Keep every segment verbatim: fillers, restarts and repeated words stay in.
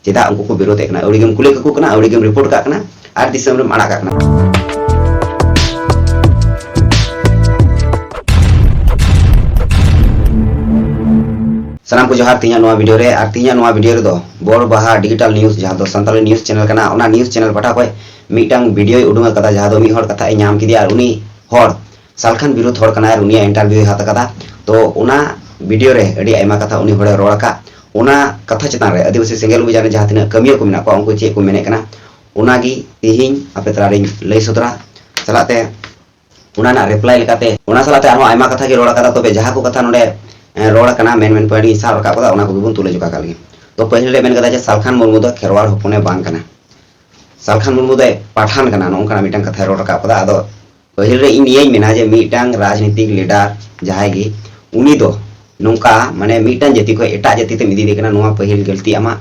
ᱪᱮᱫᱟᱜ ᱩᱱᱠᱩ ᱠᱚ ᱵᱤᱨᱳᱫᱮᱫ ᱠᱟᱱᱟ? ᱟᱹᱣᱲᱤ ᱜᱮᱢ ᱠᱩᱞᱤ ᱠᱟᱠᱚ ᱠᱟᱱᱟ, ᱟᱹᱣᱲᱤ ᱜᱮᱢ ᱨᱤᱯᱳᱨᱴ ᱠᱟᱜ ᱠᱟᱱᱟ ᱟᱨ ᱫᱤᱥᱚᱢ ᱨᱮᱢ ᱟᱲᱟᱜ ᱠᱟᱜ ᱠᱟᱱᱟ᱾ ᱥᱟᱱᱟᱢ ᱠᱚ ᱡᱚᱦᱟᱨ᱾ ᱛᱮᱦᱮᱧᱟᱜ ᱱᱚᱣᱟ ᱵᱷᱤᱰᱤᱭᱳ ᱨᱮ, ᱟᱨ ᱛᱮᱦᱮᱧᱟᱜ ᱱᱚᱣᱟ ᱵᱷᱤᱰᱤᱭᱳ ᱨᱮᱫᱚ ᱵᱚᱲ ᱵᱟᱦᱟ ᱰᱤᱡᱤᱴᱟᱞ ᱱᱤᱭᱩᱡᱽ, ᱡᱟᱦᱟᱸ ᱫᱚ ᱥᱟᱱᱛᱟᱲᱤ ᱱᱤᱭᱩᱡᱽ ᱪᱮᱱᱮᱞ ᱠᱟᱱᱟ, ᱚᱱᱟ ᱱᱤᱭᱩᱡᱽ ᱪᱮᱱᱮᱞ ᱯᱟᱦᱴᱟ ᱠᱷᱚᱱ ᱢᱤᱫᱴᱟᱝ ᱵᱷᱤᱰᱤᱭᱳᱭ ᱩᱰᱩᱝ ᱟᱠᱟᱫᱟ, ᱡᱟᱦᱟᱸ ᱫᱚ ᱢᱤᱫ ᱦᱚᱲ ᱠᱟᱛᱷᱟ ᱤᱧ ᱧᱟᱢ ᱠᱮᱫᱮᱭᱟ ᱟᱨ ᱩᱱᱤ ᱦᱚᱲ ᱥᱟᱞᱠᱷᱟᱱ ᱵᱤᱨᱩᱫᱷ ᱦᱚᱲ ᱠᱟᱱᱟᱭ ᱟᱨ ᱩᱱᱤᱭᱟᱜ ᱤᱱᱴᱟᱨᱵᱷᱤᱭᱩᱭ ᱦᱟᱛ ᱟᱠᱟᱫᱟ᱾ ᱛᱚ ᱚᱱᱟ ᱵᱷᱤᱰᱤᱭᱳ ᱨᱮ ᱟᱹᱰᱤ ᱟᱭᱢᱟ ᱠᱟᱛᱷᱟ ᱩᱱᱤ ᱦᱚᱲᱮ ᱨᱚᱲ ᱟᱠᱟᱫ, ᱚᱱᱟ ᱠᱟᱛᱷᱟ ᱪᱮᱛᱟᱱ ᱨᱮ ᱟᱹᱫᱤᱵᱟᱹᱥᱤ ᱥᱮᱸᱜᱮᱞ ᱚᱵᱷᱤᱡᱟᱱ ᱨᱮ ᱡᱟᱦᱟᱸ ᱛᱤᱱᱟᱹᱜ ᱠᱟᱹᱢᱤᱭᱟᱹ ᱠᱚ ᱢᱮᱱᱟᱜ ᱠᱚᱣᱟ, ᱩᱱᱠᱩ ᱪᱮᱫ ᱠᱚ ᱢᱮᱱᱮᱫ ᱠᱟᱱᱟ, ᱚᱱᱟᱜᱮ ᱛᱮᱦᱮᱧ ᱟᱯᱮ ᱛᱟᱞᱟᱨᱤᱧ ᱞᱟᱹᱭ ᱥᱚᱫᱚᱨᱟ᱾ ᱪᱟᱞᱟᱜ ᱛᱮ ᱚᱱᱟ ᱨᱮᱱᱟᱜ ᱨᱤᱯᱞᱟᱭ ᱞᱮᱠᱟᱛᱮ, ᱚᱱᱟ ᱥᱟᱞᱟᱜ ᱛᱮ ᱟᱨᱦᱚᱸ ᱟᱭᱢᱟ ᱠᱟᱛᱷᱟ ᱜᱮ ᱨᱚᱲ ᱟᱠᱟᱫᱟ᱾ ᱛᱚᱵᱮ ᱡᱟᱦᱟᱸ ᱠᱚ ᱠᱟᱛᱷᱟ ᱱᱚᱰᱮ, ᱮ, ᱨᱚᱲ ᱟᱠᱟᱱᱟ, ᱢᱮᱱ ᱢᱮᱱ ᱯᱚᱭᱮᱱᱴ ᱜᱤᱧ ᱥᱟᱵ ᱨᱟᱠᱟᱵ ᱠᱟᱫᱟ, ᱚᱱᱟ ᱠᱚᱜᱮ ᱵᱚᱱ ᱛᱩᱞᱟᱹ ᱡᱚᱠᱷᱟ ᱠᱟᱜ ᱞᱮᱜᱮ᱾ ᱛᱚ ᱯᱟᱹᱦᱤᱞ ᱨᱮ ᱢᱮᱱ ᱠᱟᱫᱟ ᱡᱮ ᱥᱟᱞᱠᱷᱟᱱ ᱢᱩᱨᱢᱩ ᱫᱚ ᱠᱷᱮᱨᱣᱟᱲ ᱦᱚᱯᱚᱱᱮ ᱵᱟᱝ ᱠᱟᱱᱟ, ᱥᱟᱞᱠᱷᱟᱱ ᱢᱩᱨᱢᱩ ᱫᱚᱭ ᱯᱟᱴᱷᱟᱱ ᱠᱟᱱᱟ, ᱱᱚᱜᱼᱚ ᱱᱚᱝᱠᱟᱱᱟᱜ ᱢᱤᱫᱴᱟᱝ ᱠᱟᱛᱷᱟᱭ ᱨᱚᱲ ᱨᱟᱠᱟᱵ ᱠᱟᱫᱟ᱾ ᱟᱫᱚ ᱯᱟᱹᱦᱤᱞ ᱨᱮ ᱤᱧ ᱱᱤᱭᱟᱹᱧ ᱢᱮᱱᱟ ᱡᱮ ᱢᱤᱫᱴᱟᱝ ᱨᱟᱡᱽᱱᱤᱛᱤᱠ ᱞᱤᱰᱟᱨ ᱡᱟᱦᱟᱸᱭ ᱜᱮ, ᱩᱱᱤ ᱫᱚ ᱱᱚᱝᱠᱟ, ᱢᱟᱱᱮ, ᱢᱤᱫᱴᱟᱝ ᱡᱟᱹᱛᱤ ᱠᱷᱚᱱ ᱮᱴᱟᱜ ᱡᱟᱹᱛᱤ ᱛᱮᱢ ᱤᱫᱤᱭᱮ ᱠᱟᱱᱟ, ᱱᱚᱣᱟ ᱯᱟᱹᱦᱤᱞ ᱜᱟᱹᱞᱛᱤ ᱟᱢᱟᱜ᱾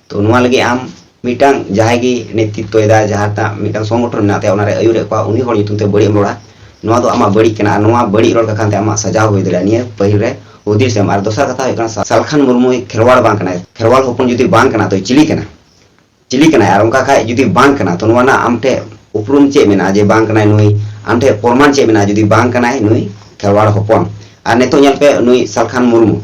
ᱛᱚ ᱱᱚᱣᱟ ᱞᱟᱹᱜᱤᱫ ᱟᱢ ᱢᱤᱫᱴᱟᱝ ᱡᱟᱦᱟᱸᱭ ᱜᱮ ᱱᱮᱛᱨᱤᱛᱛᱚᱭᱮᱫᱟ, ᱡᱟᱦᱟᱸᱴᱟᱜ ᱢᱤᱫᱴᱟᱝ ᱥᱚᱝᱜᱚᱴᱷᱚᱱ ᱢᱮᱱᱟᱜ ᱛᱟᱭᱟ, ᱚᱱᱟᱨᱮ ᱟᱹᱭᱩᱨᱮᱫ ᱠᱚᱣᱟ, ᱩᱱᱤ ᱦᱚᱲ ᱧᱩᱛᱩᱢ ᱛᱮ ᱵᱟᱹᱲᱤᱡ ᱮᱢ ᱨᱚᱲᱟ, ᱱᱚᱣᱟ ᱫᱚ ᱟᱢᱟᱜ ᱵᱟᱹᱲᱤᱡ ᱠᱟᱱᱟ᱾ ᱟᱨ ᱱᱚᱣᱟ ᱵᱟᱹᱲᱤᱡ ᱨᱚᱲ ᱠᱟᱠᱷᱟᱱ ᱛᱮ ᱟᱢᱟᱜ ᱥᱟᱡᱟᱣ ᱦᱩᱭ ᱫᱟᱲᱮᱭᱟᱜᱼᱟ᱾ ᱱᱤᱭᱟᱹ ᱯᱟᱹᱦᱤᱞ ᱨᱮ ᱦᱩᱫᱤᱥ ᱮᱢ᱾ ᱟᱨ ᱫᱚᱥᱟᱨ ᱠᱟᱛᱷᱟ ᱦᱩᱭᱩᱜ ᱠᱟᱱᱟ, ᱥᱟᱞᱠᱷᱟᱱ ᱢᱩᱨᱢᱩᱭ ᱠᱷᱮᱨᱣᱟᱲ ᱵᱟᱝ ᱠᱟᱱᱟᱭ᱾ ᱠᱷᱮᱨᱣᱟᱲ ᱦᱚᱯᱚᱱ ᱡᱩᱫᱤ ᱵᱟᱝ ᱠᱟᱱᱟ, ᱛᱚ ᱪᱤᱞᱤ ᱠᱟᱱᱟ? ᱪᱤᱞᱤ ᱠᱟᱱᱟᱭ? ᱟᱨ ᱚᱱᱠᱟ ᱠᱷᱟᱡ ᱡᱩᱫᱤ ᱵᱟᱝ ᱠᱟᱱᱟ, ᱛᱚ ᱱᱚᱣᱟ ᱨᱮᱱᱟᱜ ᱟᱢ ᱴᱷᱮᱡ ᱩᱯᱨᱩᱢ ᱪᱮᱫ ᱢᱮᱱᱟᱜᱼᱟ ᱡᱮ ᱵᱟᱝ ᱠᱟᱱᱟᱭ ᱱᱩᱭ? ᱟᱢ ᱴᱷᱮᱡ ᱯᱨᱚᱢᱟᱱ ᱪᱮᱫ ᱢᱮᱱᱟᱜᱼᱟ ᱡᱩᱫᱤ ᱵᱟᱝ ᱠᱟᱱᱟᱭ ᱱᱩᱭ ᱠᱷᱮᱨᱣᱟᱲ ᱦᱚᱯᱚᱱ? ᱟᱨ ᱱᱤᱛᱚᱜ ᱧᱮᱞ ᱯᱮ, ᱱᱩᱭ ᱥᱟᱞᱠᱷᱟᱱ ᱢᱩᱨᱢᱩ,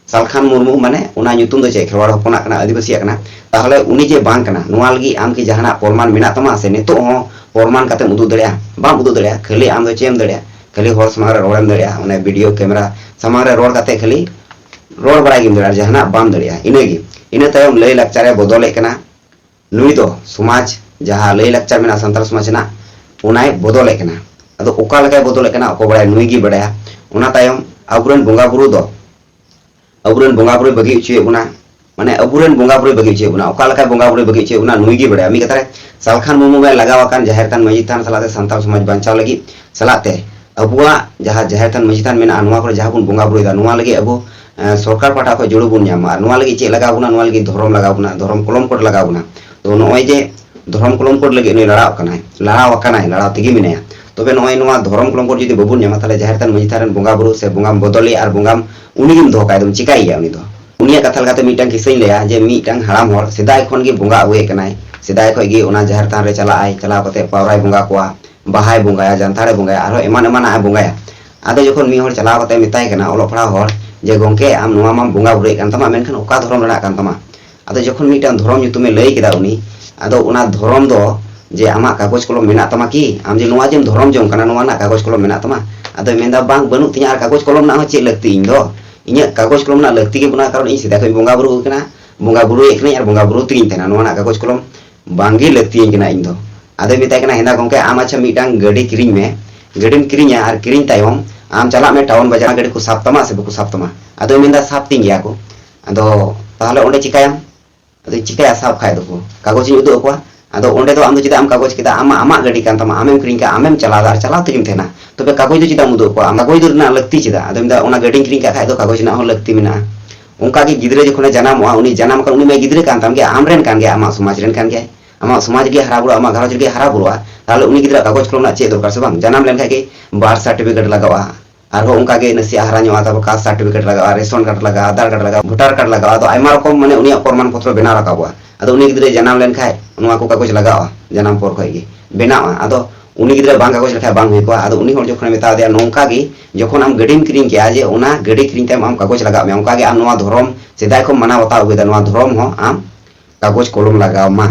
ᱥᱟᱞᱠᱷᱟᱱ ᱢᱩᱨᱢᱩ ᱢᱟᱱᱮ ᱚᱱᱟ ᱧᱩᱛᱩᱢ ᱫᱚ ᱪᱮᱫ? ᱠᱷᱮᱨᱣᱟᱲ ᱦᱚᱯᱚᱱᱟᱜ ᱠᱟᱱᱟ, ᱟᱹᱫᱤᱵᱟᱹᱥᱤᱭᱟᱜ ᱠᱟᱱᱟ᱾ ᱛᱟᱦᱚᱞᱮ ᱩᱱᱤ ᱡᱮ ᱵᱟᱝ ᱠᱟᱱᱟ, ᱱᱚᱣᱟ ᱞᱟᱹᱜᱤᱫ ᱟᱢ ᱠᱤ ᱡᱟᱦᱟᱱᱟᱜ ᱯᱨᱚᱢᱟᱱ ᱢᱮᱱᱟᱜ ᱛᱟᱢᱟ? ᱥᱮ ᱱᱤᱛᱚᱜ ᱦᱚᱸ ᱯᱨᱚᱢᱟᱱ ᱠᱟᱛᱮᱢ ᱩᱫᱩᱜ ᱫᱟᱲᱮᱭᱟᱜᱼᱟ? ᱵᱟᱢ ᱩᱫᱩᱜ ᱫᱟᱲᱮᱭᱟᱜᱼᱟ᱾ ᱠᱷᱟᱹᱞᱤ ᱟᱢ ᱫᱚ ᱪᱮᱫ ᱮᱢ ᱫᱟᱲᱮᱭᱟᱜᱼᱟ? ᱠᱷᱟᱹᱞᱤ ᱦᱚᱲ ᱥᱟᱢᱟᱝ ᱨᱮ ᱨᱚᱲᱮᱢ ᱫᱟᱲᱮᱭᱟᱜᱼᱟ, ᱚᱱᱮ ᱵᱷᱤᱰᱤᱭᱳ ᱠᱮᱢᱮᱨᱟ ᱥᱟᱢᱟᱝ ᱨᱮ ᱨᱚᱲ ᱠᱟᱛᱮ ᱠᱷᱟᱹᱞᱤ ᱨᱚᱲ ᱵᱟᱲᱟᱭ ᱜᱮᱢ ᱫᱟᱲᱮᱭᱟᱜᱼᱟ, ᱡᱟᱦᱟᱱᱟᱜ ᱵᱟᱢ ᱫᱟᱲᱮᱭᱟᱜᱼᱟ᱾ ᱤᱱᱟᱹᱜᱮ᱾ ᱤᱱᱟᱹ ᱛᱟᱭᱚᱢ ᱞᱟᱹᱭ ᱞᱟᱠᱪᱟᱨᱮ ᱵᱚᱫᱚᱞᱮᱫ ᱠᱟᱱᱟ᱾ ᱱᱩᱭ ᱫᱚ ᱥᱚᱢᱟᱡᱽ, ᱡᱟᱦᱟᱸ ᱞᱟᱹᱭ ᱞᱟᱠᱪᱟᱨ ᱢᱮᱱᱟᱜᱼᱟ ᱥᱟᱱᱛᱟᱲ ᱥᱚᱢᱟᱡᱽ ᱨᱮᱱᱟᱜ, ᱚᱱᱟᱭ ᱵᱚᱫᱚᱞᱮᱫ ᱠᱟᱱᱟ᱾ ᱟᱫᱚ ᱚᱠᱟ ᱞᱮᱠᱟᱭ ᱵᱚᱫᱚᱞᱮᱫ ᱠᱟᱱᱟ, ᱚᱠᱚᱭ ᱵᱟᱲᱟᱭᱟ, ᱱᱩᱭ ᱜᱮ ᱵᱟᱲᱟᱭᱟ᱾ ᱚᱱᱟ ᱛᱟᱭᱚᱢ ᱟᱵᱚᱨᱮᱱ ᱵᱚᱸᱜᱟ ᱵᱩᱨᱩ ᱫᱚ, ᱟᱵᱚᱨᱮᱱ ᱵᱚᱸᱜᱟ ᱵᱩᱨᱩᱭ ᱵᱟᱹᱜᱤ ᱦᱚᱪᱚᱭᱮᱫ ᱵᱚᱱᱟ, ᱢᱟᱱᱮ ᱟᱵᱚᱨᱮᱱ ᱵᱚᱸᱜᱟ ᱵᱩᱨᱩᱭ ᱵᱟᱹᱜᱤ ᱦᱚᱪᱚᱭᱮᱫ ᱵᱚᱱᱟ᱾ ᱚᱠᱟ ᱞᱮᱠᱟᱭ ᱵᱚᱸᱜᱟ ᱵᱩᱨᱩᱭ ᱵᱟᱹᱜᱤ ᱦᱚᱪᱚᱭᱮᱫ ᱵᱚᱱᱟ, ᱱᱩᱭ ᱜᱮ ᱵᱟᱲᱟᱭᱟ᱾ ᱢᱤᱫ ᱠᱟᱛᱷᱟ ᱨᱮ, ᱥᱟᱞᱠᱷᱟᱱ ᱢᱩᱨᱢᱩ ᱢᱟᱭ ᱞᱟᱜᱟᱣ ᱟᱠᱟᱱ ᱡᱟᱦᱮᱨ ᱛᱷᱟᱱ, ᱢᱟᱹᱡᱷᱤ ᱛᱷᱟᱱ ᱥᱟᱞᱟᱜ ᱛᱮ ᱥᱟᱱᱛᱟᱲ ᱥᱚᱢᱟᱡᱽ ᱵᱟᱧᱪᱟᱣ ᱞᱟᱹᱜᱤᱫ, ᱥᱟᱞᱟᱜ ᱛᱮ ᱟᱵᱚᱣᱟᱜ ᱡᱟᱦᱟᱸ ᱡᱟᱦᱮᱨ ᱛᱷᱟᱱ, ᱢᱟᱹᱡᱷᱤ ᱛᱷᱟᱱ ᱢᱮᱱᱟᱜᱼᱟ, ᱱᱚᱣᱟ ᱠᱚᱨᱮ ᱡᱟᱦᱟᱸ ᱵᱚᱱ ᱵᱚᱸᱜᱟ ᱵᱩᱨᱩᱭᱮᱫᱟ, ᱱᱚᱣᱟ ᱞᱟᱹᱜᱤᱫ ᱟᱵᱚ, ᱮ, ᱥᱚᱨᱠᱟᱨ ᱯᱟᱦᱴᱟ ᱠᱷᱚᱱ ᱡᱩᱲᱩ ᱵᱚᱱ ᱧᱟᱢ ᱢᱟ᱾ ᱟᱨ ᱱᱚᱣᱟ ᱞᱟᱹᱜᱤᱫ ᱪᱮᱫ ᱞᱟᱜᱟᱣ ᱵᱚᱱᱟ? ᱱᱚᱣᱟ ᱞᱟᱹᱜᱤᱫ ᱫᱷᱚᱨᱚᱢ ᱞᱟᱜᱟᱣ ᱵᱚᱱᱟ, ᱫᱷᱚᱨᱚᱢ ᱠᱚᱞᱚᱢ ᱠᱳᱰ ᱞᱟᱜᱟᱣ ᱵᱚᱱᱟ᱾ ᱛᱚ ᱱᱚᱜᱼᱚᱭ ᱡᱮ ᱫᱷᱚᱨᱚᱢ ᱠᱚᱞᱚᱢ ᱠᱳᱰ ᱞᱟᱹᱜᱤᱫ ᱱᱩᱭ ᱞᱟᱲᱟᱣ ᱠᱟᱱᱟᱭ, ᱞᱟᱲᱟᱣ ᱟᱠᱟᱱᱟᱭ, ᱞᱟᱲᱟᱣ ᱛᱮᱜᱮ ᱢᱮᱱᱟᱭᱟ᱾ ᱛᱚᱵᱮ ᱱᱚᱜᱼᱚᱭ ᱱᱚᱣᱟ ᱫᱷᱚᱨᱚᱢ ᱠᱚᱞᱚᱢ ᱠᱳᱰ ᱡᱩᱫᱤ ᱵᱟᱵᱚᱱ ᱧᱟᱢᱟ, ᱛᱟᱦᱚᱞᱮ ᱡᱟᱦᱮᱨ ᱛᱷᱟᱱ, ᱢᱟᱹᱡᱷᱤ ᱛᱷᱟᱱ ᱨᱮᱱ ᱵᱚᱸᱜᱟ ᱵᱩᱨᱩ ᱥᱮ ᱵᱚᱸᱜᱟᱢ ᱵᱚᱫᱚᱞᱮᱭᱟ ᱟᱨ ᱵᱚᱸᱜᱟᱢ ᱩᱱᱤ ᱜᱮᱢ ᱫᱚᱦᱚ ᱠᱟᱭᱟ, ᱟᱫᱚᱢ ᱪᱤᱠᱟᱭᱮᱭᱟ ᱩᱱᱤ ᱫᱚ? ᱩᱱᱤᱭᱟᱜ ᱠᱟᱛᱷᱟ ᱞᱮᱠᱟᱛᱮ ᱢᱤᱫᱴᱟᱝ ᱠᱤᱥᱟᱹᱧ ᱞᱟᱹᱭᱟ ᱡᱮ ᱢᱤᱫᱴᱟᱝ ᱦᱟᱲᱟᱢ ᱦᱚᱲ ᱥᱮᱫᱟᱭ ᱠᱷᱚᱱ ᱜᱮ ᱵᱚᱸᱜᱟ ᱟᱹᱜᱩᱭᱮᱫ ᱠᱟᱱᱟᱭ᱾ ᱥᱮᱫᱟᱭ ᱠᱷᱚᱱ ᱜᱮ ᱚᱱᱟ ᱡᱟᱦᱮᱨ ᱛᱷᱟᱱ ᱨᱮ ᱪᱟᱞᱟᱜ ᱟᱭ, ᱪᱟᱞᱟᱣ ᱠᱟᱛᱮ ᱯᱟᱣᱨᱟᱭ ᱵᱚᱸᱜᱟ ᱠᱚᱣᱟ, ᱵᱟᱦᱟᱭ ᱵᱚᱸᱜᱟᱭᱟ, ᱡᱟᱱᱛᱷᱟᱲᱮ ᱵᱚᱸᱜᱟᱭᱟ, ᱟᱨᱦᱚᱸ ᱮᱢᱟᱱ ᱮᱢᱟᱱᱟᱜ ᱮ ᱵᱚᱸᱜᱟᱭᱟ᱾ ᱟᱫᱚ ᱡᱚᱠᱷᱚᱱ ᱢᱤᱫ ᱦᱚᱲ ᱪᱟᱞᱟᱣ ᱠᱟᱛᱮ ᱢᱮᱛᱟᱭ ᱠᱟᱱᱟ ᱚᱞᱚᱜ ᱯᱟᱲᱦᱟᱣ ᱦᱚᱲ ᱡᱮ, "ᱜᱚᱝᱠᱮ, ᱟᱢ ᱱᱚᱣᱟ ᱢᱟᱢ ᱵᱚᱸᱜᱟ ᱵᱩᱨᱩᱭᱮᱫ ᱠᱟᱱ ᱛᱟᱢᱟ, ᱢᱮᱱᱠᱷᱟᱱ ᱚᱠᱟ ᱫᱷᱚᱨᱚᱢ ᱨᱮᱱᱟᱜ ᱠᱟᱱ ᱛᱟᱢᱟ?" ᱟᱫᱚ ᱡᱚᱠᱷᱚᱱ ᱢᱤᱫᱴᱟᱝ ᱫᱷᱚᱨᱚᱢ ᱧᱩᱛᱩᱢᱮ ᱞᱟᱹᱭ ᱠᱮᱫᱟ ᱩᱱᱤ, ᱟᱫᱚ ᱚᱱᱟ ᱫᱷᱚᱨᱚᱢ ᱫᱚ ᱡᱮ, "ᱟᱢᱟᱜ ᱠᱟᱜᱚᱡᱽ ᱠᱚᱞᱚᱢ ᱢᱮᱱᱟᱜ ᱛᱟᱢᱟ ᱠᱤ? ᱟᱢ ᱡᱮ ᱱᱚᱣᱟ ᱡᱮᱢ ᱫᱷᱚᱨᱚᱢ ᱡᱚᱝ ᱠᱟᱱᱟ, ᱱᱚᱣᱟ ᱨᱮᱱᱟᱜ ᱠᱟᱜᱚᱡᱽ ᱠᱚᱞᱚᱢ ᱢᱮᱱᱟᱜ ᱛᱟᱢᱟ?" ᱟᱫᱚᱭ ᱢᱮᱱᱫᱟ, "ᱵᱟᱝ, ᱵᱟᱹᱱᱩᱜ ᱛᱤᱧᱟ, ᱟᱨ ᱠᱟᱜᱚᱡᱽ ᱠᱚᱞᱚᱢ ᱨᱮᱱᱟᱜ ᱦᱚᱸ ᱪᱮᱫ ᱞᱟᱹᱠᱛᱤ ᱤᱧ ᱫᱚ? ᱤᱧᱟᱹᱜ ᱠᱟᱜᱚᱡᱽ ᱠᱚᱞᱚᱢ ᱨᱮᱱᱟᱜ ᱞᱟᱹᱠᱛᱤ ᱜᱮ ᱵᱟᱹᱱᱩᱜᱼᱟ, ᱠᱟᱨᱚᱱ ᱤᱧ ᱥᱮᱫᱟᱭ ᱠᱷᱚᱱ ᱵᱚᱸᱜᱟ ᱵᱩᱨᱩ ᱟᱠᱟᱱᱟ, ᱵᱚᱸᱜᱟ ᱵᱩᱨᱩᱭᱮᱫ ᱠᱟᱹᱱᱟᱹᱧ ᱟᱨ ᱵᱚᱸᱜᱟ ᱵᱩᱨᱩ ᱛᱮᱜᱤᱧ ᱛᱟᱦᱮᱱᱟ, ᱱᱚᱣᱟ ᱨᱮᱱᱟᱜ ᱠᱟᱜᱚᱡᱽ ᱠᱚᱞᱚᱢ ᱵᱟᱝᱜᱮ ᱞᱟᱹᱠᱛᱤᱭᱟᱹᱧ ᱠᱟᱱᱟ ᱤᱧ ᱫᱚ᱾" ᱟᱫᱚᱭ ᱢᱮᱛᱟᱭ ᱠᱟᱱᱟ, "ᱦᱮᱸᱫᱟ ᱜᱚᱝᱠᱮ, ᱟᱢ ᱟᱪᱪᱷᱟ ᱢᱤᱫᱴᱟᱝ ᱜᱟᱹᱰᱤ ᱠᱤᱨᱤᱧ ᱢᱮ, ᱜᱟᱹᱰᱤᱢ ᱠᱤᱨᱤᱧᱟ ᱟᱨ ᱠᱤᱨᱤᱧ ᱛᱟᱭᱚᱢ ᱟᱢ ᱪᱟᱞᱟᱜ ᱢᱮ ᱴᱟᱣᱩᱱ ᱵᱟᱡᱟᱨ, ᱜᱟᱹᱰᱤ ᱠᱚ ᱥᱟᱵ ᱛᱟᱢᱟ ᱥᱮ ᱵᱟᱠᱚ ᱥᱟᱵ ᱛᱟᱢᱟ?" ᱟᱫᱚᱭ ᱢᱮᱱᱫᱟ, "ᱥᱟᱵ ᱛᱤᱧ ᱜᱮᱭᱟ ᱠᱚ᱾" ᱟᱫᱚ ᱛᱟᱦᱚᱞᱮ ᱚᱸᱰᱮ ᱪᱤᱠᱟᱹᱭᱟᱢ? ᱟᱫᱚ ᱪᱤᱠᱟᱹᱭᱟ? ᱥᱟᱵ ᱠᱷᱟᱡ ᱫᱚᱠᱚ ᱠᱟᱜᱚᱡᱽ ᱤᱧ ᱩᱫᱩᱜ ᱟᱠᱚᱣᱟ᱾ ᱟᱫᱚ ᱚᱸᱰᱮ ᱫᱚ ᱟᱢ ᱫᱚ ᱪᱮᱫᱟᱜ ᱮᱢ ᱠᱟᱜᱚᱡᱽ ᱠᱮᱫᱟ? ᱟᱢᱟᱜ, ᱟᱢᱟᱜ ᱜᱟᱹᱰᱤ ᱠᱟᱱ ᱛᱟᱢᱟ, ᱟᱢᱮᱢ ᱠᱤᱨᱤᱧ ᱠᱟᱜᱼᱟ, ᱟᱢᱮᱢ ᱪᱟᱞᱟᱣ ᱫᱟ ᱟᱨ ᱪᱟᱞᱟᱣ ᱛᱮᱜᱮᱢ ᱛᱟᱦᱮᱱᱟ᱾ ᱛᱚᱵᱮ ᱠᱟᱜᱚᱡᱽ ᱫᱚ ᱪᱮᱫᱟᱜ ᱮᱢ ᱩᱫᱩᱜ ᱟᱠᱚᱣᱟ? ᱟᱢ ᱠᱟᱜᱚᱡᱽ ᱫᱚ ᱨᱮᱱᱟᱜ ᱞᱟᱹᱠᱛᱤ ᱪᱮᱫᱟᱜ? ᱟᱫᱚ ᱢᱮᱱᱫᱟ, ᱚᱱᱟ ᱜᱟᱹᱰᱤᱧ ᱠᱤᱨᱤᱧ ᱠᱟᱜ ᱠᱷᱟᱡ ᱫᱚ ᱠᱟᱜᱚᱡᱽ ᱨᱮᱱᱟᱜ ᱦᱚᱸ ᱞᱟᱹᱠᱛᱤ ᱢᱮᱱᱟᱜᱼᱟ᱾ ᱚᱱᱠᱟ ᱜᱮ ᱜᱤᱫᱽᱨᱟᱹ ᱡᱚᱠᱷᱚᱱᱮ ᱡᱟᱱᱟᱢᱚᱜᱼᱟ, ᱩᱱᱤ ᱡᱟᱱᱟᱢ ᱟᱠᱟᱱ, ᱩᱱᱤ ᱢᱟᱭ ᱜᱤᱫᱽᱨᱟᱹ ᱠᱟᱱ ᱛᱟᱢ ᱜᱮᱭᱟ, ᱟᱢ ᱨᱮᱱ ᱠᱟᱱ ᱜᱮᱭᱟ, ᱟᱢᱟᱜ ᱥᱚᱢᱟᱡᱽ ᱨᱮᱱ ᱠᱟᱱ ᱜᱮᱭᱟᱭ, ᱟᱢᱟᱜ ᱥᱚᱢᱟᱡᱽ ᱨᱮᱜᱮ ᱦᱟᱨᱟ ᱵᱩᱨᱩᱜᱼᱟ, ᱟᱢᱟᱜ ᱜᱷᱟᱨᱚᱸᱡᱽ ᱨᱮᱜᱮ ᱦᱟᱨᱟ ᱵᱩᱨᱩᱜᱼᱟ, ᱛᱟᱦᱚᱞᱮ ᱩᱱᱤ ᱜᱤᱫᱽᱨᱟᱹ ᱠᱟᱜᱚᱡᱽ ᱠᱚᱞᱚᱢ ᱨᱮᱱᱟᱜ ᱪᱮᱫ ᱫᱚᱨᱠᱟᱨ ᱥᱮ ᱵᱟᱝ? ᱡᱟᱱᱟᱢ ᱞᱮᱱᱠᱷᱟᱡ ᱜᱮ ᱵᱟᱨᱛᱷ ᱥᱟᱨᱴᱤᱯᱷᱤᱠᱮᱴ ᱞᱟᱜᱟᱜᱼᱟ, ᱟᱨᱦᱚᱸ ᱚᱱᱠᱟ ᱜᱮ ᱱᱟᱥᱮᱭᱟᱜ ᱦᱟᱨᱟ ᱧᱚᱜᱼᱟ, ᱛᱟᱨᱯᱚᱨ ᱠᱟᱥᱴ ᱥᱟᱨᱴᱤᱯᱷᱤᱠᱮᱴ ᱞᱟᱜᱟᱜᱼᱟ, ᱨᱮᱥᱚᱱ ᱠᱟᱨᱰ ᱞᱟᱜᱟᱜᱼᱟ, ᱟᱫᱷᱟᱨ ᱠᱟᱨᱰ ᱞᱟᱜᱟᱜᱼᱟ, ᱵᱷᱳᱴᱟᱨ ᱠᱟᱨᱰ ᱞᱟᱜᱟᱜᱼᱟ, ᱟᱫᱚ ᱟᱭᱢᱟ ᱨᱚᱠᱚᱢ ᱢᱟᱱᱮ ᱩᱱᱤᱭᱟᱜ ᱯᱨᱚᱢᱟᱱ ᱯᱚᱛᱨᱚ ᱵᱮᱱᱟᱣ ᱨᱟᱠᱟᱵᱚᱜᱼᱟ᱾ ᱟᱫᱚ ᱩᱱᱤ ᱜᱤᱫᱽᱨᱟᱹ ᱡᱟᱱᱟᱢ ᱞᱮᱱᱠᱷᱟᱡ ᱱᱚᱣᱟ ᱠᱚ ᱠᱟᱜᱚᱡᱽ ᱞᱟᱜᱟᱜᱼᱟ, ᱡᱟᱱᱟᱢ ᱯᱚᱨ ᱠᱷᱚᱡ ᱜᱮ ᱵᱮᱱᱟᱜᱼᱟ᱾ ᱟᱫᱚ ᱩᱱᱤ ᱜᱤᱫᱽᱨᱟᱹ ᱵᱟᱝ ᱠᱟᱜᱚᱡᱽ ᱞᱮᱠᱷᱟᱡ ᱵᱟᱝ ᱦᱩᱭ ᱠᱚᱜᱼᱟ᱾ ᱟᱫᱚ ᱩᱱᱤ ᱦᱚᱲ ᱡᱚᱠᱷᱚᱱᱮ ᱢᱮᱛᱟ ᱫᱮᱭᱟ, ᱱᱚᱝᱠᱟ ᱜᱮ ᱡᱚᱠᱷᱚᱱ ᱟᱢ ᱜᱟᱹᱰᱤᱢ ᱠᱤᱨᱤᱧ ᱠᱮᱜᱼᱟ, ᱡᱮ ᱚᱱᱟ ᱜᱟᱹᱰᱤ ᱠᱤᱨᱤᱧ ᱛᱟᱭᱚᱢ ᱟᱢ ᱠᱟᱜᱚᱡᱽ ᱞᱟᱜᱟᱣ ᱢᱮᱭᱟ, ᱚᱱᱠᱟ ᱜᱮ ᱟᱢ ᱱᱚᱣᱟ ᱫᱷᱚᱨᱚᱢ ᱥᱮᱫᱟᱭ ᱠᱷᱚᱱ ᱢᱟᱱᱟᱣ ᱵᱟᱛᱟᱣ ᱟᱹᱜᱩᱭᱮᱫᱟ, ᱱᱚᱣᱟ ᱫᱷᱚᱨᱚᱢ ᱦᱚᱸ ᱟᱢ ᱠᱟᱜᱚᱡᱽ ᱠᱚᱞᱚᱢ ᱞᱟᱜᱟᱣ ᱢᱟ᱾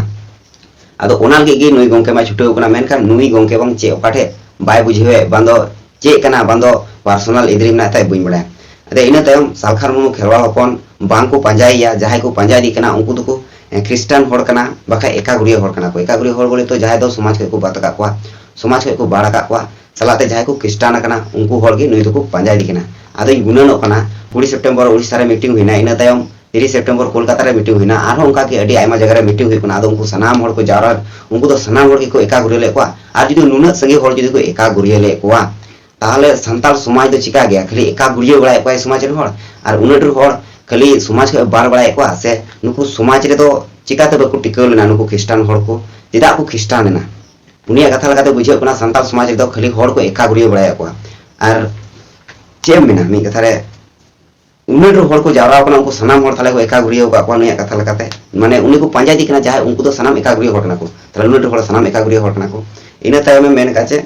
ᱟᱫᱚ ᱚᱱᱟ ᱞᱟᱹᱜᱤᱫ ᱜᱮ ᱱᱩᱭ ᱜᱚᱢᱠᱮ ᱢᱟ ᱪᱷᱩᱴᱟᱹᱣ ᱠᱟᱱᱟ, ᱢᱮᱱᱠᱷᱟᱱ ᱱᱩᱭ ᱜᱚᱢᱠᱮ ᱵᱟᱝ ᱪᱮᱫ ᱚᱠᱟ ᱴᱷᱮᱡ ᱵᱟᱭ ᱵᱩᱡᱷᱟᱹᱣᱮᱫ, ᱵᱟᱝ ᱫᱚ ᱪᱮᱫ ᱠᱟᱱᱟ, ᱵᱟᱝ ᱫᱚ ᱯᱟᱨᱥᱚᱱᱟᱞ ᱮᱫᱽᱨᱤ ᱢᱮᱱᱟᱜ ᱛᱟᱭ, ᱵᱟᱹᱧ ᱵᱟᱲᱟᱭᱟ᱾ ᱟᱫᱚ ᱤᱱᱟᱹ ᱛᱟᱭᱚᱢ ᱥᱟᱞᱠᱷᱟᱱ ᱢᱩᱨᱢᱩ ᱠᱷᱮᱨᱣᱟᱲ ᱦᱚᱯᱚᱱ ᱵᱟᱝ ᱠᱚ ᱯᱟᱸᱡᱟᱭᱮᱭᱟ, ᱡᱟᱦᱟᱸᱭ ᱠᱚ ᱯᱟᱸᱡᱟ ᱤᱫᱤ ᱠᱟᱱᱟ ᱩᱱᱠᱩ ᱫᱚᱠᱚ, ᱮ, ᱠᱷᱨᱤᱥᱴᱟᱱ ᱦᱚᱲ ᱠᱟᱱᱟ, ᱵᱟᱠᱷᱟᱡ ᱮᱠᱟᱜᱩᱨᱤᱭᱟᱹ ᱦᱚᱲ ᱠᱟᱱᱟ ᱠᱚ᱾ ᱮᱠᱟᱜᱩᱨᱤᱭᱟᱹ ᱦᱚᱲ ᱵᱚᱞᱮ ᱛᱚ ᱡᱟᱦᱟᱸᱭ ᱫᱚ ᱥᱚᱢᱟᱡᱽ ᱠᱷᱚᱡ ᱠᱚ ᱵᱟᱫ ᱟᱠᱟᱫ ᱠᱚᱣᱟ, ᱥᱚᱢᱟᱡᱽ ᱠᱷᱚᱡ ᱠᱚ ᱵᱟᱲ ᱟᱠᱟᱫ ᱠᱚᱣᱟ, ᱥᱟᱞᱟᱜ ᱛᱮ ᱡᱟᱦᱟᱸᱭ ᱠᱚ ᱠᱷᱨᱤᱥᱴᱟᱱ ᱟᱠᱟᱱᱟ ᱩᱱᱠᱩ ᱦᱚᱲ ᱜᱮ ᱱᱩᱭ ᱫᱚᱠᱚ ᱯᱟᱸᱡᱟ ᱤᱫᱤ ᱠᱟᱱᱟ᱾ ᱟᱫᱚᱧ ᱜᱩᱱᱟᱹᱱᱚᱜ ᱠᱟᱱᱟ, ᱠᱩᱲᱤ ᱥᱮᱯᱴᱮᱢᱵᱚᱨ ᱩᱲᱤᱥᱥᱟ ᱨᱮ ᱢᱤᱴᱤᱝ ᱦᱩᱭᱱᱟ, ᱤᱱᱟᱹ ᱛᱟᱭᱚᱢ ᱛᱤᱨᱤᱥ ᱥᱮᱯᱴᱮᱢᱵᱚᱨ ᱠᱳᱞᱠᱟᱛᱟ ᱨᱮ ᱢᱤᱴᱤᱝ ᱦᱩᱭᱱᱟ, ᱟᱨᱦᱚᱸ ᱚᱱᱠᱟ ᱜᱮ ᱟᱹᱰᱤ ᱟᱭᱢᱟ ᱡᱟᱭᱜᱟ ᱨᱮ ᱢᱤᱴᱤᱝ ᱦᱩᱭᱩᱜ ᱠᱟᱱᱟ᱾ ᱟᱫᱚ ᱩᱱᱠᱩ ᱥᱟᱱᱟᱢ ᱦᱚᱲ ᱠᱚ ᱡᱟᱣᱨᱟ, ᱩᱱᱠᱩ ᱫᱚ ᱥᱟᱱᱟᱢ ᱦᱚᱲ ᱜᱮᱠᱚ ᱮᱠᱟᱜᱩᱨᱤᱭᱟᱹ ᱞᱮᱫ ᱠᱚᱣᱟ᱾ ᱟᱨ ᱡᱩᱫᱤ ᱱᱩᱱᱟᱹᱜ ᱥᱟᱸᱜᱮ ᱦᱚᱲ ᱡᱩᱫᱤ ᱠᱚ ᱮᱠᱟᱜᱩᱨᱤᱭᱟᱹ ᱞᱮᱫ ᱠᱚᱣᱟ, ᱛᱟᱦᱚᱞᱮ ᱥᱟᱱᱛᱟᱲ ᱥᱚᱢᱟᱡᱽ ᱫᱚ ᱪᱤᱠᱟ ᱜᱮᱭᱟ? ᱠᱷᱟᱹᱞᱤ ᱮᱠᱟᱜᱩᱨᱤᱭᱟᱹ ᱵᱟᱲᱟᱭᱮᱫ ᱠᱚᱣᱟᱭ ᱥᱚᱢᱟᱡᱽ ᱨᱮᱱ ᱦᱚᱲ, ᱟᱨ ᱩᱱᱟᱹᱜ ᱰᱷᱮᱨ ᱦᱚᱲ ᱠᱷᱟᱹᱞᱤ ᱥᱚᱢᱟᱡᱽ ᱠᱷᱚᱱ ᱵᱟᱨ ᱵᱟᱲᱟᱭᱮᱫ ᱠᱚᱣᱟ? ᱥᱮ ᱱᱩᱠᱩ ᱥᱚᱢᱟᱡᱽ ᱨᱮᱫᱚ ᱪᱤᱠᱟᱛᱮ ᱵᱟᱠᱚ ᱴᱤᱠᱟᱹᱣ ᱞᱮᱱᱟ? ᱱᱩᱠᱩ ᱠᱷᱨᱤᱥᱴᱟᱱ ᱦᱚᱲ ᱠᱚ ᱪᱮᱫᱟᱜ ᱠᱚ ᱠᱷᱨᱤᱥᱴᱟᱱ ᱮᱱᱟ? ᱩᱱᱤᱭᱟᱜ ᱠᱟᱛᱷᱟ ᱞᱮᱠᱟᱛᱮ ᱵᱩᱡᱷᱟᱹᱜ ᱠᱟᱱᱟ ᱥᱟᱱᱛᱟᱲ ᱥᱚᱢᱟᱡᱽ ᱨᱮᱫᱚ ᱠᱷᱟᱹᱞᱤ ᱦᱚᱲ ᱠᱚ ᱮᱠᱟᱜᱩᱨᱤᱭᱟᱹ ᱵᱟᱲᱟᱭᱮᱫ ᱠᱚᱣᱟ᱾ ᱟᱨ ᱪᱮᱫ ᱮᱢ ᱢᱮᱱᱟ, ᱢᱤᱫ ᱠᱟᱛᱷᱟ ᱨᱮ ᱩᱱᱟᱹᱜ ᱰᱷᱮᱨ ᱦᱚᱲ ᱠᱚ ᱡᱟᱣᱨᱟ ᱟᱠᱟᱱᱟ, ᱩᱱᱠᱩ ᱥᱟᱱᱟᱢ ᱦᱚᱲ ᱛᱟᱦᱞᱮ ᱠᱚ ᱮᱠᱟᱜᱷᱩᱨᱤᱭᱟᱹ ᱟᱠᱟᱫ ᱠᱚᱣᱟ ᱱᱩᱭᱟᱜ ᱠᱟᱛᱷᱟ ᱞᱮᱠᱟᱛᱮ᱾ ᱢᱟᱱᱮ ᱩᱱᱤ ᱠᱚ ᱯᱟᱸᱡᱟ ᱤᱫᱤ ᱠᱟᱱᱟ, ᱡᱟᱦᱟᱸᱭ ᱩᱱᱠᱩ ᱫᱚ ᱥᱟᱱᱟᱢ ᱮᱠᱟᱜᱷᱩᱨᱤᱭᱟᱹ ᱦᱚᱲ ᱠᱟᱱᱟ ᱠᱚ᱾ ᱛᱟᱦᱞᱮ ᱩᱱᱟᱹᱜ ᱰᱷᱮᱨ ᱦᱚᱲ ᱥᱟᱱᱟᱢ ᱮᱠᱟᱜᱷᱩᱨᱤᱭᱟᱹ ᱦᱚᱲ ᱠᱟᱱᱟ ᱠᱚ᱾ ᱤᱱᱟᱹ ᱛᱟᱭᱚᱢᱮ ᱢᱮᱱ ᱠᱟᱜ ᱪᱮ,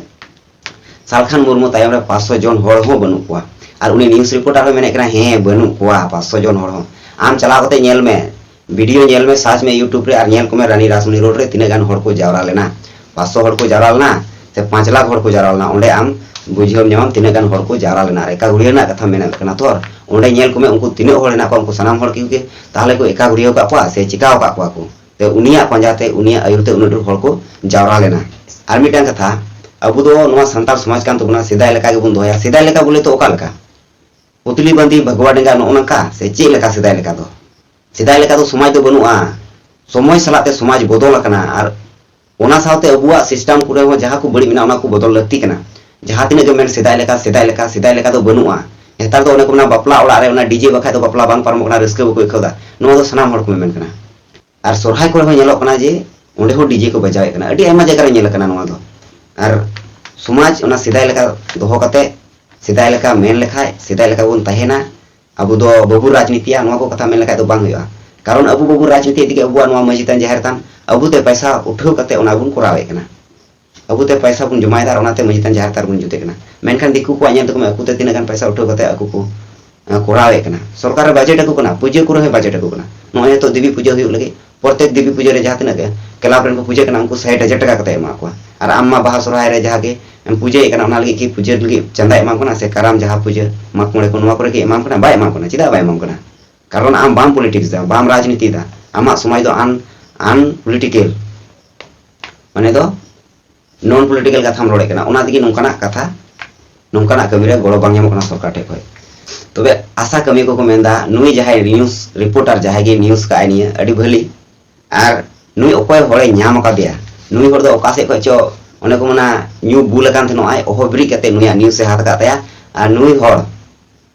ᱥᱟᱞᱠᱷᱟᱱ ᱢᱩᱨᱢᱩ ᱛᱟᱭᱚᱢ ᱨᱮ ᱯᱟᱸᱪᱥᱚ ᱡᱚᱱ ᱦᱚᱲ ᱦᱚᱸ ᱵᱟᱹᱱᱩᱜ ᱠᱚᱣᱟ᱾ ᱟᱨ ᱩᱱᱤ news reporter ᱦᱚᱸ ᱢᱮᱱᱮᱫ ᱠᱟᱱᱟ, ᱦᱮᱸ, ᱵᱟᱹᱱᱩᱜ ᱠᱚᱣᱟ ᱯᱟᱸᱪᱥᱚ ᱡᱚᱱ ᱦᱚᱲ ᱦᱚᱸ᱾ ᱟᱢ ᱪᱟᱞᱟᱣ ᱠᱟᱛᱮ ᱧᱮᱞ ᱢᱮ, video ᱧᱮᱞ ᱢᱮ, search ᱢᱮ YouTube ᱨᱮ ᱟᱨ ᱧᱮᱞ ᱠᱚᱢᱮ ᱨᱟᱱᱤ ᱨᱟᱥᱢᱚᱱᱤ road ᱨᱮ ᱛᱤᱱᱟᱹᱜ ᱜᱟᱱ ᱦᱚᱲ ᱠᱚ ᱡᱟᱣᱨᱟ ᱞᱮᱱᱟ᱾ ᱯᱟᱸᱪᱥᱚ ᱦᱚᱲ ᱠᱚ ᱡᱟᱣᱨᱟ ᱞᱮᱱᱟ ᱥᱮ ᱯᱟᱸᱪ ᱞᱟᱠᱷ ᱦᱚᱲ ᱠᱚ ᱡᱟᱣᱨᱟ ᱞᱮᱱᱟ, ᱚᱸᱰᱮ ᱟᱢ ᱵᱩᱡᱷᱟᱹᱣ ᱧᱟᱢᱟᱢ ᱛᱤᱱᱟᱹᱜ ᱜᱟᱱ ᱦᱚᱲ ᱠᱚ ᱡᱟᱣᱨᱟ ᱞᱮᱱᱟ᱾ ᱟᱨ ᱮᱠᱟᱜᱷᱩᱨᱤᱭᱟᱹ ᱨᱮᱱᱟᱜ ᱠᱟᱛᱷᱟ ᱢᱮᱱᱮᱫ ᱠᱟᱱᱟ ᱛᱚ, ᱚᱸᱰᱮ ᱧᱮᱞ ᱠᱚᱢᱮ ᱩᱱᱠᱩ ᱛᱤᱱᱟᱹᱜ ᱦᱚᱲ ᱦᱮᱱᱟᱜ ᱠᱚᱣᱟ, ᱩᱱᱠᱩ ᱥᱟᱱᱟᱢ ᱦᱚᱲ ᱠᱤ ᱛᱟᱦᱞᱮ ᱠᱚ ᱮᱠᱟᱜᱷᱩᱨᱤᱭᱟᱹ ᱟᱠᱟᱫ ᱠᱚᱣᱟ ᱥᱮ ᱪᱤᱠᱟᱹ ᱟᱠᱟᱫ ᱠᱚᱣᱟ ᱠᱚ? ᱛᱮ ᱩᱱᱤᱭᱟᱜ ᱯᱟᱸᱡᱟ ᱛᱮ, ᱩᱱᱤᱭᱟᱜ ᱟᱹᱭᱩᱨ ᱛᱮ ᱩᱱᱟᱹᱜ ᱰᱷᱮᱨ ᱦᱚᱲ ᱠᱚ ᱡᱟᱣᱨᱟ ᱞᱮᱱᱟ᱾ ᱟᱨ ᱢᱤᱫᱴᱟᱝ ᱠᱟᱛᱷᱟ, ᱟᱵᱚ ᱫᱚ ᱱᱚᱣᱟ ᱥᱟᱱᱛᱟᱲ ᱥᱚᱢᱟᱡᱽ ᱠᱟᱱ ᱛᱟᱵᱚᱱᱟ, ᱥᱮᱫᱟᱭ ᱞᱮᱠᱟ ᱜᱮᱵᱚᱱ ᱫᱚᱦᱚᱭᱟ᱾ ᱥᱮᱫᱟᱭ ᱞᱮᱠᱟ ᱵᱚᱞᱮ ᱛᱚ ᱚᱠᱟ ᱞᱮᱠᱟ? ᱯᱩᱛᱞᱤ ᱵᱟᱸᱫᱤ, ᱵᱷᱟᱜᱽᱣᱟ ᱰᱮᱸᱜᱟ, ᱱᱚᱜᱼᱚ ᱱᱚᱝᱠᱟ ᱥᱮ ᱪᱮᱫ ᱞᱮᱠᱟ ᱥᱮᱫᱟᱭ ᱞᱮᱠᱟ ᱫᱚ? ᱥᱮᱫᱟᱭ ᱞᱮᱠᱟ ᱫᱚ ᱥᱚᱢᱟᱡᱽ ᱫᱚ ᱵᱟᱹᱱᱩᱜᱼᱟ᱾ ᱥᱚᱢᱚᱭ ᱥᱟᱞᱟᱜ ᱛᱮ ᱥᱚᱢᱟᱡᱽ ᱵᱚᱫᱚᱞ ᱟᱠᱟᱱᱟ, ᱟᱨ ᱚᱱᱟ ᱥᱟᱶᱛᱮ ᱟᱵᱚᱣᱟᱜ system ᱠᱚᱨᱮ ᱦᱚᱸ ᱡᱟᱦᱟᱸ ᱠᱚ ᱵᱟᱹᱲᱤᱡ ᱢᱮᱱᱟᱜᱼᱟ, ᱚᱱᱟ ᱠᱚ ᱵᱚᱫᱚᱞ ᱞᱟᱹᱠᱛᱤ ᱠᱟᱱᱟ᱾ ᱡᱟᱦᱟᱸ ᱛᱤᱱᱟᱹᱜ ᱜᱮ ᱢᱮᱱ ᱥᱮᱫᱟᱭ ᱞᱮᱠᱟ, ᱥᱮᱫᱟᱭ ᱞᱮᱠᱟ, ᱥᱮᱫᱟᱭ ᱞᱮᱠᱟ ᱫᱚ ᱵᱟᱹᱱᱩᱜᱼᱟ᱾ ᱱᱮᱛᱟᱨ ᱫᱚ ᱚᱱᱮ ᱠᱚ ᱢᱮᱱᱟ, ᱵᱟᱯᱞᱟ ᱚᱲᱟᱜ ᱨᱮ ᱚᱱᱟ DJ ᱵᱟᱠᱷᱟᱡ ᱫᱚ ᱵᱟᱯᱞᱟ ᱵᱟᱝ ᱯᱟᱨᱚᱢᱚᱜ ᱠᱟᱱᱟ, ᱨᱟᱹᱥᱠᱟᱹ ᱵᱟᱠᱚ ᱟᱹᱭᱠᱟᱹᱣ ᱮᱫᱟ, ᱱᱚᱣᱟ ᱫᱚ ᱥᱟᱱᱟᱢ ᱦᱚᱲ ᱠᱚ ᱢᱮᱢᱮᱱ ᱠᱟᱱᱟ᱾ ᱟᱨ ᱥᱚᱨᱦᱟᱭ ᱠᱚᱨᱮ ᱦᱚᱸ ᱧᱮᱞᱚᱜ ᱠᱟᱱᱟ ᱡᱮ ᱚᱸᱰᱮ ᱦᱚᱸ DJ ᱠᱚ ᱵᱟᱡᱟᱣᱮᱫ ᱠᱟᱱᱟ, ᱟᱹᱰᱤ ᱟᱭᱢᱟ ᱡᱟᱭᱜᱟ ᱨᱮ ᱧᱮᱞ ᱟᱠᱟᱱᱟ ᱱᱚᱣᱟ ᱫᱚ᱾ ᱟᱨ ᱥᱚᱢᱟᱡᱽ ᱚᱱᱟ ᱥᱮᱫᱟᱭ ᱞᱮᱠᱟ ᱫᱚᱦᱚ ᱠᱟᱛᱮ, ᱥᱮᱫᱟᱭ ᱞᱮᱠᱟ ᱢᱮᱱ ᱞᱮᱠᱷᱟᱡ, ᱥᱮᱫᱟᱭ ᱞᱮᱠᱟ ᱵᱚᱱ ᱛᱟᱦᱮᱱᱟ, ᱟᱵᱚ ᱫᱚ ᱵᱟᱵᱚ ᱨᱟᱡᱽᱱᱤᱛᱤᱭᱟ, ᱱᱚᱣᱟ ᱠᱚ ᱠᱟᱛᱷᱟ ᱢᱮᱱ ᱞᱮᱠᱷᱟᱡ ᱫᱚ ᱵᱟᱝ ᱦᱩᱭᱩᱜᱼᱟ᱾ ᱠᱟᱨᱚᱱ ᱟᱵᱚ ᱵᱟᱵᱚ ᱨᱟᱡᱽᱱᱤᱛᱤ ᱤᱫᱤ ᱜᱮ ᱟᱵᱚᱣᱟᱜ ᱱᱚᱣᱟ ᱢᱟᱹᱡᱷᱤ ᱛᱷᱟᱱ, ᱡᱟᱦᱮᱨ ᱛᱷᱟᱱ, ᱟᱵᱚ ᱛᱮ ᱯᱚᱭᱥᱟ ᱩᱴᱷᱟᱹᱣ ᱠᱟᱛᱮ ᱚᱱᱟ ᱵᱚᱱ ᱠᱚᱨᱟᱣᱮᱫ ᱠᱟᱱᱟ᱾ ᱟᱵᱚ ᱛᱮ ᱯᱚᱭᱥᱟ ᱵᱚᱱ ᱡᱚᱢᱟᱭᱮᱫᱟ ᱟᱨ ᱚᱱᱟᱛᱮ ᱢᱟᱹᱡᱷᱤ ᱛᱷᱟᱱ, ᱡᱟᱦᱮᱨ ᱛᱷᱟᱱ ᱵᱚᱱ ᱡᱩᱛᱮᱫ ᱠᱟᱱᱟ᱾ ᱢᱮᱱᱠᱷᱟᱱ ᱫᱤᱠᱩ ᱠᱚᱣᱟᱜ ᱧᱮᱞ ᱛᱮᱠᱚ ᱢᱮ, ᱟᱠᱚ ᱛᱮ ᱛᱤᱱᱟᱹᱜ ᱜᱟᱱ ᱯᱚᱭᱥᱟ ᱩᱴᱷᱟᱹᱣ ᱠᱟᱛᱮ ᱟᱠᱚ ᱠᱚ, ᱮ, ᱠᱚᱨᱟᱣᱮᱫ ᱠᱟᱱᱟ᱾ ᱥᱚᱨᱠᱟᱨ ᱮ budget ᱟᱠᱚ ᱠᱟᱱᱟ, ᱯᱩᱡᱟᱹ ᱠᱚᱨᱮ ᱦᱚᱸᱭ budget ᱟᱠᱚ ᱠᱟᱱᱟ᱾ ᱱᱚᱜᱼᱚᱭ ᱱᱤᱛᱚᱜ ᱫᱮᱵᱤ ᱯᱩᱡᱟᱹ ᱦᱩᱭᱩᱜ ᱞᱟᱹᱜᱤᱫ, ᱯᱨᱚᱛᱮᱠ ᱫᱮᱵᱤ ᱯᱩᱡᱟᱹ ᱨᱮ ᱡᱟᱦᱟᱸ ᱛᱤᱱᱟᱹᱜ ᱜᱮ ᱠᱞᱟᱵᱽ ᱨᱮᱱ ᱠᱚ ᱯᱩᱡᱟᱹᱜ ᱠᱟᱱᱟ, ᱩᱱᱠᱩ ᱥᱟᱴ ᱦᱟᱡᱟᱨ ᱴᱟᱠᱟ ᱠᱟᱛᱮ ᱮᱢᱟ ᱠᱚᱣᱟ᱾ ᱟᱨ ᱟᱢ ᱢᱟ ᱵᱟᱦᱟ ᱥᱚᱨᱦᱟᱭ ᱨᱮ ᱡᱟᱦᱟᱸ ᱜᱮ ᱮᱢ ᱯᱩᱡᱟᱹᱭᱮᱫ ᱠᱟᱱᱟ, ᱚᱱᱟ ᱞᱟᱹᱜᱤᱫ ᱠᱤ ᱯᱩᱡᱟᱹ ᱞᱟᱹᱜᱤᱫ ᱪᱟᱸᱫᱟᱭ ᱮᱢᱟᱢ ᱠᱟᱱᱟ? ᱥᱮ ᱠᱟᱨᱟᱢ ᱡᱟᱦᱟᱸ ᱯᱩᱡᱟᱹ, ᱢᱟᱜ ᱢᱚᱬᱮ ᱠᱚ, ᱱᱚᱣᱟ ᱠᱚᱨᱮ ᱠᱤ ᱮᱢᱟᱢ ᱠᱟᱱᱟ? ᱵᱟᱭ ᱮᱢᱟᱢ ᱠᱟᱱᱟ᱾ ᱪᱮᱫᱟᱜ ᱵᱟᱭ ᱮᱢᱟᱢ ᱠᱟᱱᱟ? ᱠᱟᱨᱚᱱ ᱟᱢ ᱵᱟᱢ politics ᱫᱟ, ᱵᱟᱢ ᱨᱟᱡᱽᱱᱤᱛᱤ ᱫᱟ, ᱟᱢᱟᱜ ᱥᱚᱢᱟᱡᱽ ᱫᱚ un-, unpolitical, ᱢᱟᱱᱮ ᱫᱚ non political ᱠᱟᱛᱷᱟᱢ ᱨᱚᱲᱮᱫ ᱠᱟᱱᱟ᱾ ᱚᱱᱟ ᱛᱮᱜᱮ ᱱᱚᱝᱠᱟᱱᱟᱜ ᱠᱟᱛᱷᱟ, ᱱᱚᱝᱠᱟᱱᱟᱜ ᱠᱟᱹᱢᱤ ᱨᱮ ᱜᱚᱲᱚ ᱵᱟᱝ ᱧᱟᱢᱚᱜ ᱠᱟᱱᱟ ᱥᱚᱨᱠᱟᱨ ᱴᱷᱮᱡ ᱠᱷᱚᱡ᱾ ᱛᱚᱵᱮ ᱟᱥᱟ ᱠᱟᱹᱢᱤ ᱠᱚᱠᱚ ᱢᱮᱱᱫᱟ, ᱱᱩᱭ ᱡᱟᱦᱟᱸᱭ news reporter, ᱡᱟᱦᱟᱸᱭ ᱜᱮ news ᱠᱟᱜᱼᱟᱭ ᱱᱤᱭᱟᱹ, ᱟᱹᱰᱤ ᱵᱷᱟᱹᱞᱤ᱾ ᱟᱨ ᱱᱩᱭ ᱚᱠᱚᱭ ᱦᱚᱲᱮ ᱧᱟᱢ ᱟᱠᱟᱫᱮᱭᱟ? ᱱᱩᱭ ᱦᱚᱲ ᱫᱚ ᱚᱠᱟ ᱥᱮᱫ ᱠᱷᱚᱡ ᱪᱚ, ᱚᱱᱮ ᱠᱚ ᱢᱮᱱᱟ, ᱧᱩ ᱵᱩᱞ ᱟᱠᱟᱱ ᱛᱟᱦᱮᱱᱚᱜᱼᱟᱭ, ᱚᱦᱚ ᱵᱮᱨᱮᱫ ᱠᱟᱛᱮ ᱱᱩᱭᱟᱜ news ᱮ ᱦᱟᱛ ᱟᱠᱟᱫ ᱛᱟᱭᱟ᱾ ᱟᱨ ᱱᱩᱭ ᱦᱚᱲ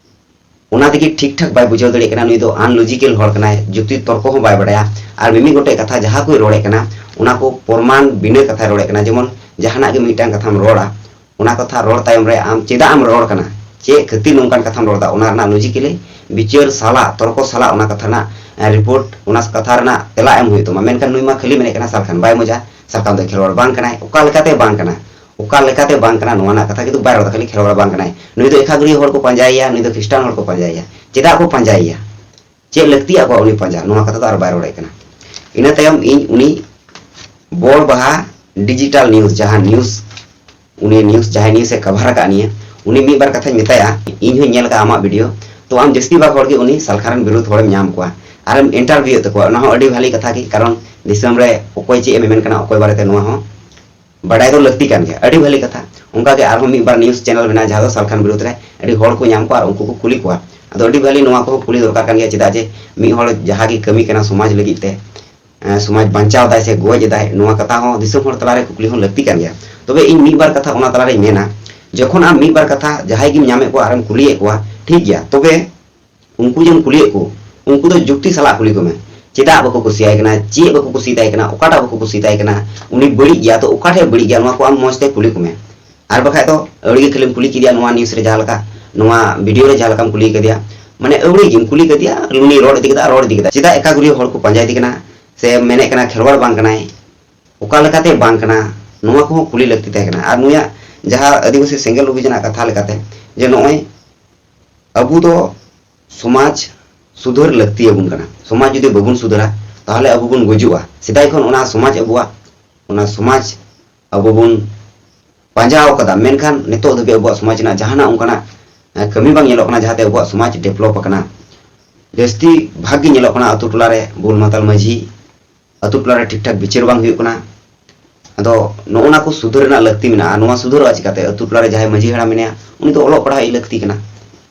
ᱚᱱᱟ ᱛᱮᱜᱮ ᱴᱷᱤᱠ ᱴᱷᱟᱠ ᱵᱟᱭ ᱵᱩᱡᱷᱟᱹᱣ ᱫᱟᱲᱮᱭᱟᱜ ᱠᱟᱱᱟ, ᱱᱩᱭ ᱫᱚ unlogical ᱦᱚᱲ ᱠᱟᱱᱟᱭ, ᱡᱩᱠᱛᱤ ᱛᱚᱨᱠᱚ ᱦᱚᱸ ᱵᱟᱭ ᱵᱟᱲᱟᱭᱟ᱾ ᱟᱨ ᱢᱤᱢᱤᱫ ᱜᱚᱴᱮᱡ ᱠᱟᱛᱷᱟ ᱡᱟᱦᱟᱸ ᱠᱚᱭ ᱨᱚᱲᱮᱫ ᱠᱟᱱᱟ, ᱚᱱᱟ ᱠᱚ ᱯᱨᱚᱢᱟᱱ ᱵᱤᱱᱟᱹ ᱠᱟᱛᱷᱟᱭ ᱨᱚᱲᱮᱫ ᱠᱟᱱᱟ᱾ ᱡᱮᱢᱚᱱ ᱡᱟᱦᱟᱱᱟᱜ ᱜᱮ ᱢᱤᱫᱴᱟᱝ ᱠᱟᱛᱷᱟᱢ ᱨᱚᱲᱟ, ᱚᱱᱟ ᱠᱟᱛᱷᱟ ᱨᱚᱲ ᱛᱟᱭᱚᱢ ᱨᱮ ᱟᱢ ᱪᱮᱫᱟᱜ ᱮᱢ ᱨᱚᱲ ᱠᱟᱱᱟ, ᱪᱮᱫ ᱠᱷᱟᱹᱛᱤᱨ ᱱᱚᱝᱠᱟᱱ ᱠᱟᱛᱷᱟᱢ ᱨᱚᱲ ᱮᱫᱟ, ᱚᱱᱟ ᱨᱮᱱᱟᱜ ᱞᱚᱡᱤᱠᱮᱞᱤ ᱵᱤᱪᱟᱹᱨ ᱥᱟᱞᱟᱜ, ᱛᱚᱨᱠᱚ ᱥᱟᱞᱟᱜ ᱚᱱᱟ ᱠᱟᱛᱷᱟ ᱨᱮᱱᱟᱜ ᱨᱤᱯᱳᱨᱴ, ᱚᱱᱟ ᱠᱟᱛᱷᱟ ᱨᱮᱱᱟᱜ ᱛᱮᱞᱟ ᱮᱢ ᱦᱩᱭᱩᱜ ᱛᱟᱢᱟ᱾ ᱢᱮᱱᱠᱷᱟᱱ ᱱᱩᱭ ᱢᱟ ᱠᱷᱟᱹᱞᱤ ᱢᱮᱱᱮᱫ ᱠᱟᱱᱟ ᱥᱟᱞᱠᱷᱟᱱ ᱵᱟᱭ ᱢᱚᱡᱟ, ᱥᱟᱞᱠᱷᱟᱱ ᱫᱚ ᱠᱷᱮᱞᱣᱟᱲ ᱵᱟᱝ ᱠᱟᱱᱟᱭ᱾ ᱚᱠᱟ ᱞᱮᱠᱟᱛᱮ ᱵᱟᱝ ᱠᱟᱱᱟ, ᱚᱠᱟ ᱞᱮᱠᱟᱛᱮ ᱵᱟᱝ ᱠᱟᱱᱟ, ᱱᱚᱣᱟ ᱨᱮᱱᱟᱜ ᱠᱟᱛᱷᱟ ᱠᱤᱱᱛᱩ ᱵᱟᱭ ᱨᱚᱲ ᱮᱫᱟ, ᱠᱷᱟᱹᱞᱤ ᱠᱷᱮᱞᱣᱟᱲ ᱵᱟᱝ ᱠᱟᱱᱟᱭ᱾ ᱱᱩᱭ ᱫᱚ ᱮᱠᱷᱟᱜᱽᱨᱤᱭᱟᱹ ᱦᱚᱲ ᱠᱚ ᱯᱟᱸᱡᱟᱭᱮᱭᱟ, ᱱᱩᱭ ᱫᱚ ᱠᱷᱨᱤᱥᱴᱟᱱ ᱦᱚᱲ ᱠᱚ ᱯᱟᱸᱡᱟᱭᱮᱭᱟ᱾ ᱪᱮᱫᱟᱜ ᱠᱚ ᱯᱟᱸᱡᱟᱭᱮᱭᱟ? ᱪᱮᱫ ᱞᱟᱹᱠᱛᱤᱭᱟᱜ ᱠᱚᱣᱟ ᱩᱱᱤ ᱯᱟᱸᱡᱟ, ᱱᱚᱣᱟ ᱠᱟᱛᱷᱟ ᱫᱚ ᱟᱨ ᱵᱟᱭ ᱨᱚᱲᱮᱫ ᱠᱟᱱᱟ᱾ ᱤᱱᱟᱹ ᱛᱟᱭᱚᱢ ᱤᱧ ᱩᱱᱤ ᱵᱚᱲ ᱵᱟᱦᱟ ᱰᱤᱡᱤᱴᱟᱞ ᱱᱤᱭᱩᱡᱽ, ᱡᱟᱦᱟᱸ ᱱᱤᱭᱩᱡᱽ, ᱩᱱᱤ ᱱᱤᱭᱩᱡᱽ, ᱡᱟᱦᱟᱸᱭ ᱱᱤᱭᱩᱡᱽ ᱮ ᱠᱟᱵᱷᱟᱨ ᱟᱠᱟᱫ ᱱᱤᱭᱟᱹ, ᱩᱱᱤ ᱢᱤᱫ ᱵᱟᱨ ᱠᱟᱛᱷᱟᱧ ᱢᱮᱛᱟᱭᱟ᱾ ᱤᱧ ᱦᱚᱸᱧ ᱧᱮᱞ ᱟᱠᱟᱫ ᱟᱢᱟᱜ ᱵᱷᱤᱰᱤᱭᱳ, ᱛᱚ ᱟᱢ ᱡᱟᱹᱥᱛᱤ ᱵᱷᱟᱜᱽ ᱦᱚᱲ ᱜᱮ ᱩᱱᱤ ᱥᱟᱞᱠᱷᱟᱱ ᱨᱮᱱ ᱵᱤᱨᱩᱫᱷ ᱦᱚᱲᱮᱢ ᱧᱟᱢ ᱠᱚᱣᱟ ᱟᱨᱮᱢ ᱤᱱᱴᱟᱨᱵᱷᱤᱭᱩᱭᱮᱫ ᱛᱟᱠᱚᱣᱟ, ᱚᱱᱟ ᱦᱚᱸ ᱟᱹᱰᱤ ᱵᱷᱟᱞᱤ ᱠᱟᱛᱷᱟ ᱜᱮ, ᱠᱟᱨᱚᱱ ᱫᱤᱥᱚᱢ ᱨᱮ ᱚᱠᱚᱭ ᱪᱮᱫ ᱮ ᱢᱮᱢᱮᱱ ᱠᱟᱱᱟ, ᱚᱠᱚᱭ ᱵᱟᱨᱮᱛᱮ, ᱱᱚᱣᱟ ᱦᱚᱸ ᱵᱟᱰᱟᱭ ᱫᱚ ᱞᱟᱹᱠᱛᱤ ᱠᱟᱱ ᱜᱮᱭᱟ᱾ ᱟᱹᱰᱤ ᱵᱷᱟᱹᱞᱤ ᱠᱟᱛᱷᱟ᱾ ᱚᱱᱠᱟ ᱜᱮ ᱟᱨᱦᱚᱸ ᱢᱤᱫ ᱵᱟᱨ ᱱᱤᱭᱩᱡᱽ ᱪᱮᱱᱮᱞ ᱢᱮᱱᱟᱜᱼᱟ, ᱡᱟᱦᱟᱸ ᱫᱚ ᱥᱟᱞᱠᱷᱟᱱ ᱵᱤᱨᱩᱫᱷ ᱨᱮ ᱟᱹᱰᱤ ᱦᱚᱲ ᱠᱚ ᱧᱟᱢ ᱠᱚᱣᱟ ᱟᱨ ᱩᱱᱠᱩ ᱠᱚ ᱠᱩᱞᱤ ᱠᱚᱣᱟ᱾ ᱟᱫᱚ ᱟᱹᱰᱤ ᱵᱷᱟᱹᱞᱤ, ᱱᱚᱣᱟ ᱠᱚᱦᱚᱸ ᱠᱩᱞᱤ ᱫᱚᱨᱠᱟᱨ ᱠᱟᱱ ᱜᱮᱭᱟ, ᱪᱮᱫᱟᱜ ᱡᱮ ᱢᱤᱫ ᱦᱚᱲ ᱡᱟᱦᱟᱸ ᱜᱮ ᱠᱟᱹᱢᱤ ᱠᱟᱱᱟ ᱥᱚᱢᱟᱡᱽ ᱞᱟᱹᱜᱤᱫ ᱛᱮ, ᱮᱸ, ᱥᱚᱢᱟᱡᱽ ᱵᱟᱧᱪᱟᱣ ᱫᱟᱭ ᱥᱮ ᱜᱚᱡ ᱮᱫᱟᱭ, ᱱᱚᱣᱟ ᱠᱟᱛᱷᱟ ᱦᱚᱸ ᱫᱤᱥᱚᱢ ᱦᱚᱲ ᱛᱟᱞᱟᱨᱮ ᱠᱩᱠᱞᱤ ᱦᱚᱸ ᱞᱟᱹᱠᱛᱤ ᱠᱟᱱ ᱜᱮᱭᱟ᱾ ᱛᱚᱵᱮ ᱤᱧ ᱢᱤᱫ ᱵᱟᱨ ᱠᱟᱛᱷᱟ ᱚᱱᱟ ᱛᱟᱞᱟᱨᱮᱧ ᱢᱮᱱᱟ, ᱡᱚᱠᱷᱚᱱ ᱟᱢ ᱢᱤᱫ ᱵᱟᱨ ᱠᱟᱛᱷᱟ ᱡᱟᱦᱟᱸᱭ ᱜᱮᱢ ᱧᱟᱢᱮᱫ ᱠᱚᱣᱟ ᱟᱨᱮᱢ ᱠᱩᱞᱤᱭᱮᱫ ᱠᱚᱣᱟ, ᱴᱷᱤᱠ ᱜᱮᱭᱟ, ᱛᱚᱵᱮ ᱩᱱᱠᱩ ᱡᱮᱢ ᱠᱩᱞᱤᱭᱮᱫ ᱠᱚ, ᱩᱱᱠᱩ ᱫᱚ ᱡᱩᱠᱛᱤ ᱥᱟᱞᱟᱜ ᱠᱩᱞᱤ ᱠᱚᱢᱮ᱾ ᱪᱮᱫᱟᱜ ᱵᱟᱠᱚ ᱠᱩᱥᱤᱭᱟᱭ ᱠᱟᱱᱟ? ᱪᱮᱫ ᱵᱟᱠᱚ ᱠᱩᱥᱤᱭᱟᱛᱟᱭ ᱠᱟᱱᱟ? ᱚᱠᱟᱴᱟᱜ ᱵᱟᱠᱚ ᱠᱩᱥᱤᱭᱟᱛᱟᱭ ᱠᱟᱱᱟ? ᱩᱱᱤ ᱵᱟᱹᱲᱤᱡ ᱜᱮᱭᱟ, ᱛᱚ ᱚᱠᱟᱴᱷᱮᱡ ᱵᱟᱹᱲᱤᱡ ᱜᱮᱭᱟ? ᱱᱚᱣᱟ ᱠᱚ ᱟᱢ ᱢᱚᱸᱡᱽ ᱛᱮ ᱠᱩᱞᱤ ᱠᱚᱢᱮ᱾ ᱟᱨ ᱵᱟᱠᱷᱟᱡ ᱫᱚ ᱟᱹᱣᱲᱤ ᱜᱮ ᱠᱷᱟᱹᱞᱤᱢ ᱠᱩᱞᱤ ᱠᱮᱫᱮᱭᱟ, ᱱᱚᱣᱟ ᱱᱤᱭᱩᱡᱽ ᱨᱮ ᱡᱟᱦᱟᱸ ᱞᱮᱠᱟ, ᱱᱚᱣᱟ ᱵᱷᱤᱰᱤᱭᱳ ᱨᱮ ᱡᱟᱦᱟᱸ ᱞᱮᱠᱟᱢ ᱠᱩᱞᱤ ᱠᱮᱫᱮᱭᱟ, ᱢᱟᱱᱮ ᱟᱹᱣᱲᱤ ᱜᱮᱢ ᱠᱩᱞᱤ ᱠᱮᱫᱮᱭᱟ, ᱩᱱᱤ ᱨᱚᱲ ᱤᱫᱤ ᱠᱮᱫᱟ, ᱨᱚᱲ ᱤᱫᱤ ᱠᱮᱫᱟ᱾ ᱪᱮᱫᱟᱜ ᱮᱠᱟᱜᱩᱨᱤ ᱦᱚᱲ ᱠᱚ ᱯᱟᱸᱡᱟᱭᱮᱫᱮ ᱠᱟᱱᱟ? ᱥᱮ ᱢᱮᱱᱮᱫ ᱠᱟᱱᱟ ᱠᱷᱮᱞᱣᱟᱲ ᱵᱟᱝ ᱠᱟᱱᱟᱭ, ᱚᱠᱟ ᱞᱮᱠᱟᱛᱮ ᱵᱟᱝ ᱠᱟᱱᱟ? ᱱᱚᱣᱟ ᱠᱚᱦᱚᱸ ᱠᱩᱞᱤ ᱞᱟᱹᱠᱛᱤ ᱛᱟᱦᱮᱸ ᱠᱟᱱᱟ᱾ ᱟᱨ ᱱᱩᱭᱟᱜ ᱡᱟᱦᱟᱸ ᱟᱹᱫᱤᱵᱟᱹᱥᱤ ᱥᱮᱸᱜᱮᱞ ᱚᱵᱷᱤᱡᱟᱱᱟᱜ ᱠᱟᱛᱷᱟ ᱞᱮᱠᱟᱛᱮ, ᱡᱮ ᱱᱚᱜᱼᱚᱭ ᱟᱵᱚ ᱫᱚ ᱥᱚᱢᱟᱡᱽ ᱥᱩᱫᱷᱟᱹᱨ ᱞᱟᱹᱠᱛᱤ ᱟᱵᱚᱱ ᱠᱟᱱᱟ᱾ ᱥᱚᱢᱟᱡᱽ ᱡᱩᱫᱤ ᱵᱟᱵᱚᱱ ᱥᱩᱫᱷᱟᱹᱨᱟ, ᱛᱟᱦᱚᱞᱮ ᱟᱵᱚ ᱵᱚᱱ ᱜᱩᱡᱩᱜᱼᱟ᱾ ᱥᱮᱫᱟᱭ ᱠᱷᱚᱱ ᱚᱱᱟ ᱥᱚᱢᱟᱡᱽ ᱟᱵᱚᱣᱟᱜ, ᱚᱱᱟ ᱥᱚᱢᱟᱡᱽ ᱟᱵᱚ ᱵᱚᱱ ᱯᱟᱸᱡᱟ ᱟᱠᱟᱫᱟ, ᱢᱮᱱᱠᱷᱟᱱ ᱱᱤᱛᱚᱜ ᱫᱷᱟᱹᱵᱤᱡ ᱟᱵᱚᱣᱟᱜ ᱥᱚᱢᱟᱡᱽ ᱨᱮᱱᱟᱜ ᱡᱟᱦᱟᱱᱟᱜ ᱚᱱᱠᱟᱱᱟᱜ, ᱮ, ᱠᱟᱹᱢᱤ ᱵᱟᱝ ᱧᱮᱞᱚᱜ ᱠᱟᱱᱟ, ᱡᱟᱦᱟᱸᱛᱮ ᱟᱵᱚᱣᱟᱜ ᱥᱚᱢᱟᱡᱽ ᱰᱮᱵᱷᱞᱚᱯ ᱟᱠᱟᱱᱟ᱾ ᱡᱟᱹᱥᱛᱤ ᱵᱷᱟᱜᱽ ᱜᱮ ᱧᱮᱞᱚᱜ ᱠᱟᱱᱟ ᱟᱛᱳ ᱴᱚᱞᱟ ᱨᱮ ᱵᱩᱞ ᱢᱟᱛᱟᱞ ᱢᱟᱹᱡᱷᱤ, ᱟᱛᱳ ᱴᱚᱞᱟ ᱨᱮ ᱴᱷᱤᱠ ᱴᱷᱟᱠ ᱵᱤᱪᱟᱹᱨ ᱵᱟᱝ ᱦᱩᱭᱩᱜ ᱠᱟᱱᱟ᱾ ᱟᱫᱚ ᱱᱚᱜᱼᱚ ᱱᱟ ᱠᱚ ᱥᱩᱫᱷᱟᱹᱨ ᱨᱮᱱᱟᱜ ᱞᱟᱹᱠᱛᱤ ᱢᱮᱱᱟᱜᱼᱟ᱾ ᱱᱚᱣᱟ ᱥᱩᱫᱷᱟᱹᱨᱚᱜᱼᱟ ᱪᱤᱠᱟᱛᱮ? ᱟᱛᱳ ᱴᱚᱞᱟ ᱨᱮ ᱡᱟᱦᱟᱸᱭ ᱢᱟᱹᱡᱷᱤ ᱦᱟᱲᱟᱢ ᱢᱮᱱᱟᱭᱟ, ᱩᱱᱤ ᱫᱚ ᱚᱞᱚᱜ ᱯᱟᱲᱦᱟᱜ ᱤᱡ ᱞᱟᱹᱠᱛᱤ ᱠᱟᱱᱟ,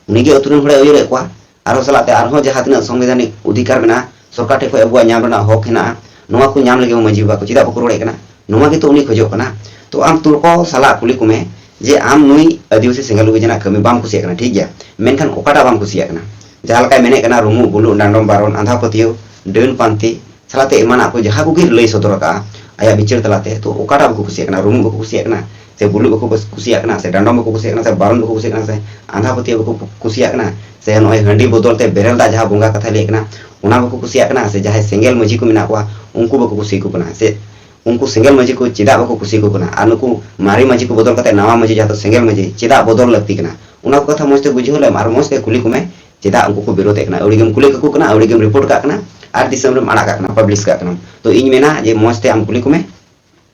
ᱩᱱᱤ ᱜᱮ ᱟᱛᱳ ᱨᱮᱱ ᱦᱚᱲᱮ ᱟᱹᱭᱩᱨᱮᱫ ᱠᱚᱣᱟ᱾ ᱟᱨᱦᱚᱸ ᱥᱟᱞᱟᱜ ᱛᱮ ᱟᱨᱦᱚᱸ ᱡᱟᱦᱟᱸ ᱛᱤᱱᱟᱹᱜ ᱥᱚᱝᱵᱤᱫᱷᱟᱱᱤᱠ ᱚᱫᱷᱤᱠᱟᱨ ᱢᱮᱱᱟᱜᱼᱟ, ᱥᱚᱨᱠᱟᱨ ᱴᱷᱮᱱ ᱠᱷᱚᱱ ᱟᱵᱚᱣᱟᱜ ᱧᱟᱢ ᱨᱮᱱᱟᱜ ᱦᱚᱠ ᱦᱮᱱᱟᱜᱼᱟ, ᱱᱚᱣᱟ ᱠᱚ ᱧᱟᱢ ᱞᱟᱹᱜᱤᱫ ᱢᱟᱹᱡᱷᱤ ᱵᱟᱵᱟ ᱠᱚ ᱪᱮᱫᱟᱜ ᱵᱟᱠᱚ ᱨᱚᱲᱮᱫ ᱠᱟᱱᱟ? ᱱᱚᱣᱟ ᱜᱮᱛᱚ ᱩᱱᱤ ᱠᱷᱚᱡᱚᱜ ᱠᱟᱱᱟ᱾ ᱛᱚ ᱟᱢ ᱛᱚᱨᱠᱚ ᱥᱟᱞᱟᱜ ᱠᱩᱞᱤ ᱠᱚᱢᱮ ᱡᱮ ᱟᱢ ᱱᱩᱭ ᱟᱹᱫᱤᱵᱟᱹᱥᱤ ᱥᱮᱸᱜᱮᱞ ᱚᱵᱷᱤᱡᱟᱱᱟᱜ ᱠᱟᱹᱢᱤ ᱵᱟᱢ ᱠᱩᱥᱤᱭᱟᱜ ᱠᱟᱱᱟ, ᱴᱷᱤᱠ ᱜᱮᱭᱟ, ᱢᱮᱱᱠᱷᱟᱱ ᱚᱠᱟᱴᱟᱜ ᱵᱟᱢ ᱠᱩᱥᱤᱭᱟᱜ ᱠᱟᱱᱟ? ᱡᱟᱦᱟᱸ ᱞᱮᱠᱟᱭ ᱢᱮᱱᱮᱫ ᱠᱟᱱᱟ, ᱨᱩᱢᱩᱜ, ᱵᱩᱞᱩᱜ, ᱰᱟᱸᱰᱚᱢ, ᱵᱟᱨᱚᱱ, ᱟᱸᱫᱷᱟ ᱯᱟᱹᱛᱭᱟᱹᱣ, ᱰᱟᱹᱱ ᱯᱟᱱᱛᱮ, ᱥᱟᱞᱟᱜ ᱛᱮ ᱮᱢᱟᱱᱟᱜ ᱠᱚ ᱡᱟᱦᱟᱸ ᱠᱚᱜᱮ ᱞᱟᱹᱭ ᱥᱚᱫᱚᱨ ᱟᱠᱟᱫᱼᱟ ᱟᱭᱟᱜ ᱵᱤᱪᱟᱹᱨ ᱛᱟᱞᱟᱛᱮ, ᱛᱚ ᱚᱠᱟᱴᱟᱜ ᱵᱟᱠᱚ ᱠᱩᱥᱤᱭᱟᱜ ᱠᱟᱱᱟ? ᱨᱩᱢᱩᱜ ᱵᱟᱠᱚ ᱠᱩᱥᱤᱭᱟᱜ ᱠᱟᱱᱟ, ᱥᱮ ᱵᱩᱞᱩᱜ ᱵᱟᱠᱚ ᱠᱩᱥᱤᱭᱟᱜ ᱠᱟᱱᱟ, ᱥᱮ ᱰᱟᱸᱰᱚᱢ ᱵᱟᱠᱚ ᱠᱩᱥᱤᱭᱟᱜ ᱠᱟᱱᱟ, ᱥᱮ ᱵᱟᱨᱚᱱ ᱵᱟᱠᱚ ᱠᱩᱥᱤᱭᱟᱜ ᱠᱟᱱᱟ, ᱥᱮ ᱟᱸᱫᱷᱟ ᱯᱟᱹᱛᱭᱟᱹᱣ ᱵᱟᱠᱚ ᱠᱩᱥᱤᱭᱟᱜ ᱠᱟᱱᱟ, ᱥᱮ ᱱᱚᱜᱼᱚᱭ ᱦᱟᱺᱰᱤ ᱵᱚᱫᱚᱞ ᱛᱮ ᱵᱮᱨᱮᱞ ᱫᱟᱜ ᱡᱟᱦᱟᱸ ᱵᱚᱸᱜᱟ ᱠᱟᱛᱷᱟ ᱞᱟᱹᱭ ᱠᱟᱱᱟ, ᱚᱱᱟ ᱵᱟᱠᱚ ᱠᱩᱥᱤᱭᱟᱜ ᱠᱟᱱᱟ, ᱥᱮ ᱡᱟᱦᱟᱸᱭ ᱥᱮᱸᱜᱮᱞ ᱢᱟᱹᱡᱷᱤ ᱠᱚ ᱢᱮᱱᱟᱜ ᱠᱚᱣᱟ, ᱩᱱᱠᱩ ᱵᱟᱠᱚ ᱠᱩᱥᱤᱭᱟᱠᱚ ᱠᱟᱱᱟ, ᱥᱮ ᱩᱱᱠᱩ ᱥᱮᱸᱜᱮᱞ ᱢᱟᱹᱡᱷᱤ ᱠᱚ ᱪᱮᱫᱟᱜ ᱵᱟᱠᱚ ᱠᱩᱥᱤᱭᱟᱠᱚ ᱠᱟᱱᱟ, ᱟᱨ ᱱᱩᱠᱩ ᱢᱟᱨᱮ ᱢᱟᱹᱡᱷᱤ ᱠᱚ ᱵᱚᱫᱚᱞ ᱠᱟᱛᱮ ᱱᱟᱣᱟ ᱢᱟᱹᱡᱷᱤ ᱡᱟᱦᱟᱸ ᱫᱚ ᱥᱮᱸᱜᱮᱞ ᱢᱟᱹᱡᱷᱤ ᱪᱮᱫᱟᱜ ᱵᱚᱫᱚᱞ ᱞᱟᱹᱠᱛᱤ ᱠᱟᱱᱟ, ᱚᱱᱟ ᱠᱚ ᱠᱟᱛᱷᱟ ᱢᱚᱸᱡᱽ ᱛᱮ ᱵᱩᱡᱷᱟᱹᱣ ᱞᱮᱢ ᱟᱨ ᱢᱚᱸᱡᱽ ᱛᱮ ᱠᱩᱞᱤ ᱠᱚᱢᱮ, ᱪᱮᱫᱟᱜ ᱩᱱᱠᱩ ᱠᱚ ᱵᱤᱨᱳᱫᱮᱫ ᱠᱟᱱᱟ᱾ ᱟᱹᱣᱲᱤ ᱜᱮᱢ ᱠᱩᱞᱤ ᱠᱟᱠᱚ ᱠᱟᱱᱟ, ᱟᱹᱣᱲᱤ ᱜᱮᱢ ᱨᱤᱯᱳᱨᱴ ᱠᱟᱜ ᱠᱟᱱᱟ, ᱟᱨ ᱫᱤᱥᱚᱢ ᱨᱮᱢ ᱟᱲᱟᱜ ᱠᱟᱜ ᱠᱟᱱᱟ, ᱯᱟᱵᱽᱞᱤᱥ ᱠᱟᱜ ᱠᱟᱱᱟᱢ᱾ ᱛᱚ ᱤᱧ ᱢᱮᱱᱟ ᱡᱮ ᱢᱚᱸᱡᱽ ᱛᱮ ᱟᱢ ᱠᱩᱞᱤ ᱠᱚᱢᱮ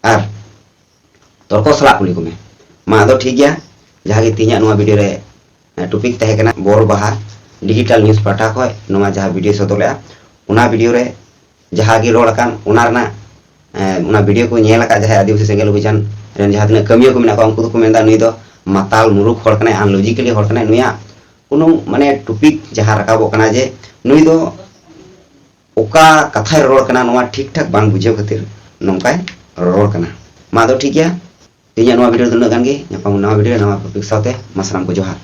ᱟᱨ ᱛᱚᱨᱠᱚ ᱥᱟᱞᱟᱜ ᱠᱩᱞᱤ ᱠᱚᱢᱮ᱾ ᱢᱟ ᱟᱫᱚ ᱴᱷᱤᱠ ᱜᱮᱭᱟ, ᱡᱟᱦᱟᱸ ᱜᱮ ᱛᱮᱦᱮᱧᱟᱜ ᱱᱚᱣᱟ ᱵᱷᱤᱰᱤᱭᱳ ᱨᱮ ᱴᱚᱯᱤᱠ ᱛᱟᱦᱮᱸ ᱠᱟᱱᱟ ᱵᱚᱨ ᱵᱟᱦᱟ ᱰᱤᱡᱤᱴᱟᱞ ᱱᱤᱭᱩᱡᱽ ᱯᱟᱦᱴᱟ ᱠᱷᱚᱱ ᱱᱚᱣᱟ ᱡᱟᱦᱟᱸ ᱵᱷᱤᱰᱤᱭᱳ ᱥᱚᱫᱚᱨ ᱞᱮᱜᱼᱟ, ᱚᱱᱟ ᱵᱷᱤᱰᱤᱭᱳ ᱨᱮ ᱡᱟᱦᱟᱸ ᱜᱮ ᱨᱚᱲ ᱟᱠᱟᱱ ᱚᱱᱟ ᱨᱮᱱᱟᱜ, ᱮᱸ, ᱚᱱᱟ ᱵᱷᱤᱰᱤᱭᱳ ᱠᱚ ᱧᱮᱞ ᱟᱠᱟᱫ ᱡᱟᱦᱟᱸᱭ ᱟᱹᱫᱤᱵᱟᱹᱥᱤ ᱥᱮᱸᱜᱮᱞ ᱚᱵᱷᱤᱡᱟᱱ ᱨᱮᱱ ᱡᱟᱦᱟᱸ ᱛᱤᱱᱟᱹᱜ ᱠᱟᱹᱢᱤᱭᱟᱹ ᱠᱚ ᱢᱮᱱᱟᱜ ᱠᱚᱣᱟ, ᱩᱱᱠᱩ ᱫᱚᱠᱚ ᱢᱮᱱᱫᱟ ᱱᱩᱭ ᱫᱚ ᱢᱟᱛᱟᱞ ᱢᱩᱨᱩᱠᱷ ᱦᱚᱲ ᱠᱟᱱᱟᱭ, ᱟᱱᱞᱚᱡᱤᱠᱮᱞᱤ ᱦᱚᱲ ᱠᱟᱱᱟᱭ, ᱱᱩᱭᱟᱜ ᱠᱳᱱᱳ ᱢᱟᱱᱮ ᱴᱚᱯᱤᱠ ᱡᱟᱦᱟᱸ ᱨᱟᱠᱟᱵᱚᱜ ᱠᱟᱱᱟ ᱡᱮ ᱱᱩᱭ ᱫᱚ ᱚᱠᱟ ᱠᱟᱛᱷᱟᱭ ᱨᱚᱲ ᱠᱟᱱᱟ ᱱᱚᱣᱟ ᱴᱷᱤᱠ ᱴᱷᱟᱠ ᱵᱟᱝ ᱵᱩᱡᱷᱟᱹᱣ ᱠᱷᱟᱹᱛᱤᱨ ᱱᱚᱝᱠᱟᱭ ᱨᱚᱲ ᱠᱟᱱᱟ᱾ ᱢᱟ ᱟᱫᱚ ᱴᱷᱤᱠ ᱜᱮᱭᱟ, ᱛᱮᱦᱮᱧᱟᱜ ᱱᱚᱣᱟ ᱵᱷᱤᱰᱤᱭᱳ ᱫᱚ ᱩᱱᱟᱹᱜ ᱜᱟᱱ ᱜᱮ᱾ ᱧᱟᱯᱟᱢ ᱱᱟᱣᱟ ᱵᱷᱤᱰᱤᱭᱳ ᱨᱮ ᱱᱟᱣᱟ ᱴᱚᱯᱤᱠ ᱥᱟᱶᱛᱮ᱾ ᱢᱟ ᱥᱟᱱᱟᱢ ᱠᱚ ᱡᱚᱦᱟᱨ᱾